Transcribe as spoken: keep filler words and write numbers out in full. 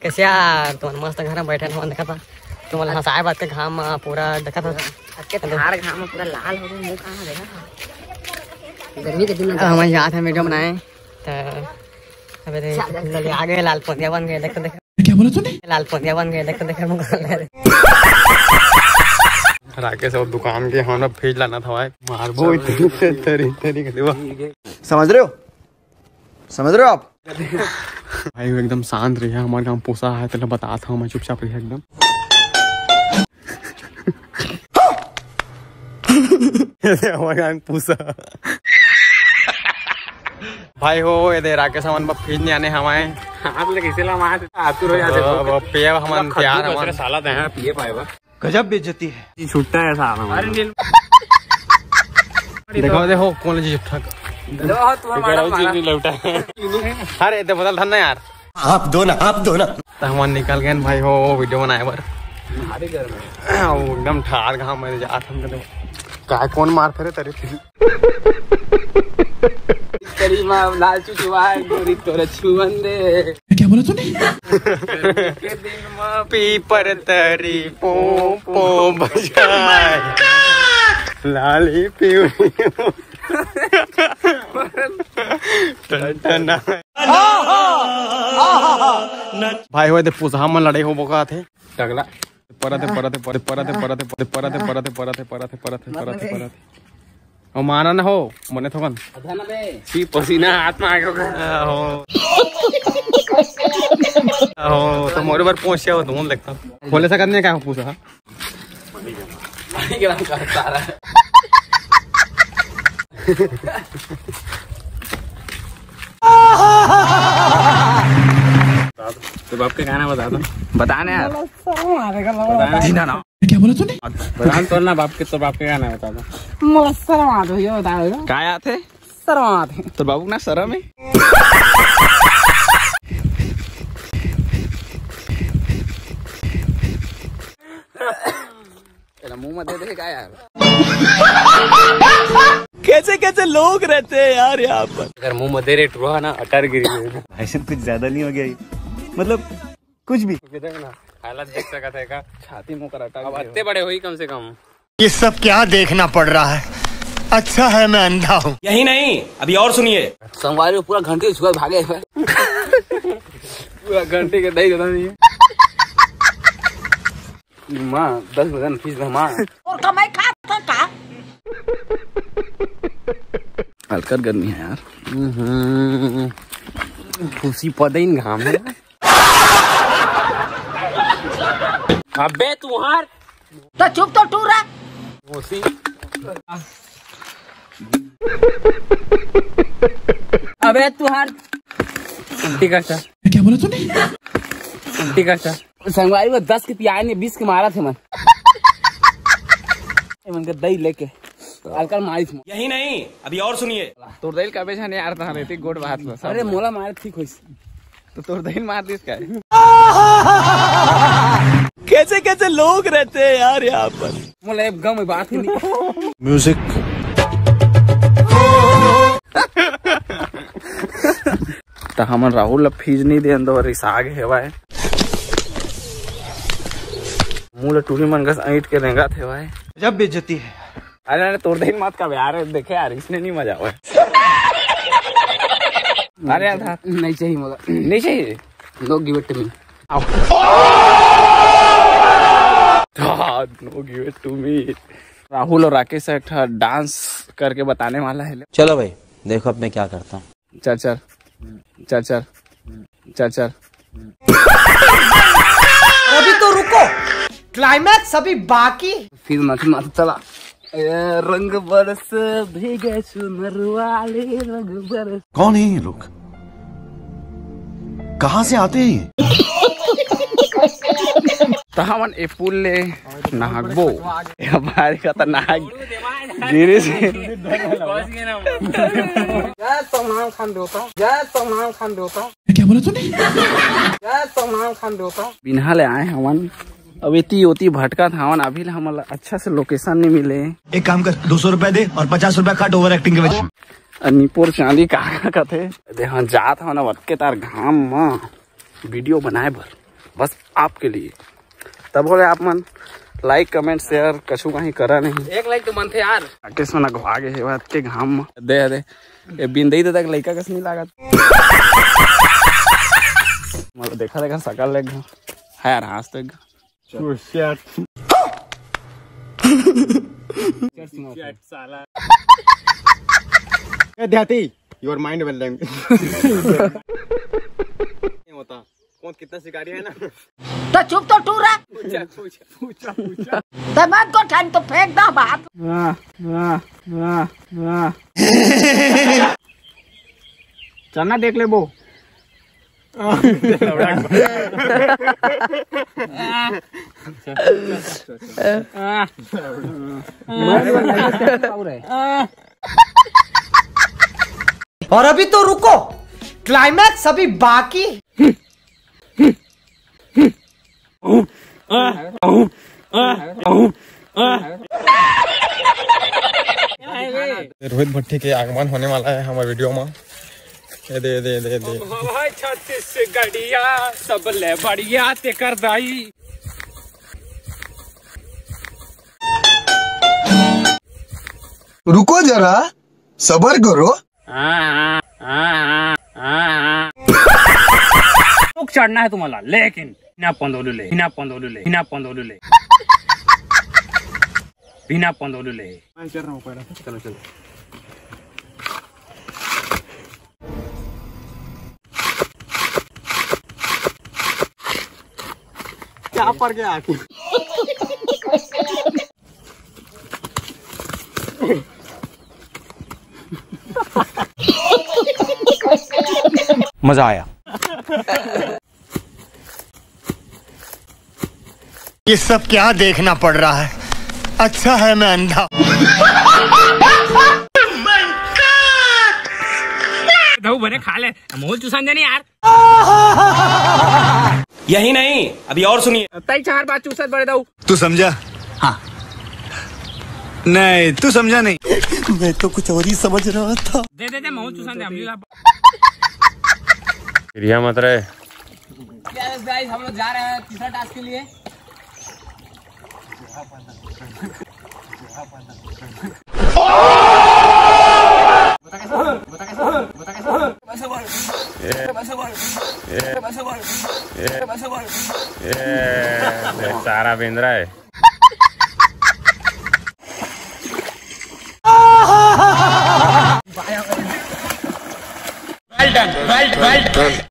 कैसे यार, तुमन मस्त घर में बैठे हवन, देखा था तुमन हंसाए बात के घाम म पूरा देखा था। अतके ठार घाम म पूरा लाल हो गए, मुंह कहाँ देखा था? गर्मी के दिन में अब हमन जात हन वीडियो बनाए, त अबे रे, आ गए लाल पोतिया बन गए, देख देख। क्या बोला तूने? लाल पोतिया बन गए, देख देख, मुंह काला रे। राकेश और दुकान के हम लोग फ्रिज लाना था भाई, मारबो इतनी तरी तरी के देवा। समझ रहे हो? समझ रहे हो आप? भाई वो एकदम शांत रही है, हमारे गाँव पूसा है, तेला बता था मैं, चुपचाप रही एकदम। हमारे गाँव पूसा। भाई हो, ये दे राकेश हमन बर फ्रिज नहीं आने हमारे। हाथ ले कैसे ला मार, आतुर हो जाते। अब पिए हमन, तैयार हमन। साला दे पिए पाए बा। गजब बेइज्जती है। छुट्टा है साला। अरे देखो, देखो, कौन जी छुट्टा। लो, तुम्हारा मारा, मारा। नहीं लौटा। अरे, तो बदल धन ना यार। आप दो ना, आप दो ना। तो हम निकल गए भाई हो, वीडियो बनाए बर। भारी गर्मी। वो एकदम ठार घाम में जात हम कहते, काय कौन मार फेरे तेरे? तेरी माँ लाल चुचुआ गोरी तोरा छुअन दे। क्या बोला तूने? के दिन माँ पीपर तरी पो पो बजाए। लाली पीऊ। टन टन। भाई होए ते पुसहा मन लड़ाई होबो का थे। टगला। परत हे, परत हे, परत हे, परत हे। अउ माना न हो, मने थोकन। छी, पसीना हाथ में आ गया। आहो। आहो, तो मोरे बर पहुंच गया हो, तुम देखता। खोले सकत नहीं का पूसा? तो बाप के गाना बता दो। बता ना यार। बता ना। क्या बोला तूने? बता ना, तोर ना बाप के, तोर बाप के गाना बता दो। मोला शर्म आत हे, ये बता दो। का आत हे? शर्म आत हे। तोर बाबू ना शर्म हे। तेरा मुंह मत दे दे का यार? कैसे कैसे लोग रहते हैं यार यहाँ पर। अगर मुंह मत दे रे टुरा ना, अटर गिरी। भाई साहब, कुछ ज्यादा नहीं हो गया ये? मतलब, कुछ भी। देख ना, हालत देख सकत है का? छाती मुंह कर अटक अब गई हो। अत्ते बड़े होई कम से कम। ये सब क्या देखना पड़ रहा है? अच्छा है मैं अंधा हूँ। यही नहीं, अभी और सुनिए। संगवारी पूरा घंटी छुआ भागे है। पूरा घंटी के दही देता नहीं है। माँ, दस बजे न फीस दे, माँ। और कमाई खा था का? हल्का गर्मी है यार। हम्म, खुशी पदे ही घाम है। अबे तुहार। तो चुप तो टूरा। खुशी। अबे तुहार। ठीक है सर। क्या बोला तूने? ठीक है सर। संगवारी में दस के पियाए ने बीस के मारा थे मन। ये मन के दही लेके अलकर मारी थे। यही नहीं, अभी और सुनिए। तोर दही का बेचा नहीं यार, तहां रहती गोट बात बस। अरे मोला मारे ठीक होइस। तो तोर दही मार दिस का? कैसे कैसे लोग रहते हैं यार यहाँ पर। मोला एक गम बात नहीं। म्यूजिक। त हमन राहुल ला फीज नहीं देन दो, रिसा गे हेवय। मुंह ला टूरी मन कस ऐंठ के रेंगत हेवय। गजब बेइज्जती है। अरे, अरे, तोर दही मात का यार, देखे यार, इसने नहीं मजा आवे। अरे यार, नहीं चाहिए मोला। नहीं चाहिए? No give it to me। No give it to me। Rahul और राकेश एक ठा डांस करके बताने वाला है। चलो भाई, देखो अब मैं क्या करता हूँ। चल चल चल चल चल चल। अभी तो रुको, क्लाइमैक्स अभी बाकी। फिर मत मत चला। ए, रंग बरस भीगे चुनर वाले रंग बरस। कौन है ये लोग? कहाँ से आते हैं ये? त हमन ए पुल ले नहाकबो। ये भारी खतरनाक गिरिस। जय सलमान खान देवता, जय सलमान खान देवता। क्या बोला तूने? जय सलमान खान देवता। बिन्हा ले आए हमन, अब एती ओती भटकत हवन, अभी ले हमन ला अच्छा से लोकेशन नहीं मिले। एक काम कर, दो सौ रुपए दे और पचास रुपए काट ओवर एक्टिंग के वजह। अ, निपोर चांदी का, का कथे? दे, हाँ, जात हवन अब अतके तार घाम म वीडियो बनाए बर। बस आपके लिए। तब बोले आप मन like, comment, share कछु कहीं करा नहीं। एक like तो बनथे यार। राकेश मन अगवा गे हे बात के घाम म। दे दे। ये बिंदई दादा के लइका कस नहीं लागत। मतलब देखा देखा सकल ले घा। है यार, हाँस तो एक घा। ए ध्याति, your mind well नहीं होता। कौन कितना शिकारी है ना? तो चुप तो टूरा। पूछा, पूछा, पूछा, पूछा। ते मत को ठान तो फेंक दा बात। चना देख ले बो। और अभी तो रुको, climax अभी बाकी। रोहित भट्टी के आगमन होने वाला है हमारे वीडियो में। ये दे, दे, दे, दे। छत्तीसगढ़िया सबले बढ़िया तेकर दाई। रुको जरा, सबर करो। रुक चढ़ना है तुम्हाला, लेकिन बिना पंदोलू ले, बिना पंदोलू ले, बिना पंदोलू ले, बिना पंदोलू ले। मैं चल रहा हूँ पहले, चलो, चलो। क्या पड़ गया आखिर? मजा आया। ये सब क्या देखना पड़ रहा है? अच्छा है मैं अंधा। दऊ बने खा ले, मोल चुसान जानी यार। यही नहीं, अभी और सुनिए। तई चार बात चूसत बड़े दऊ। तू समझा? हाँ। नहीं, तू समझा नहीं। मैं तो कुछ और ही समझ रहा था। दे दे दे, मोल चुसान दे, हमली ला। प्रिया मत रहे। Yes guys, हम लोग जा रहे हैं तीसरा टास्क के लिए। ये, ये, ये सारा बेंद्रा है। Well done, well, well done।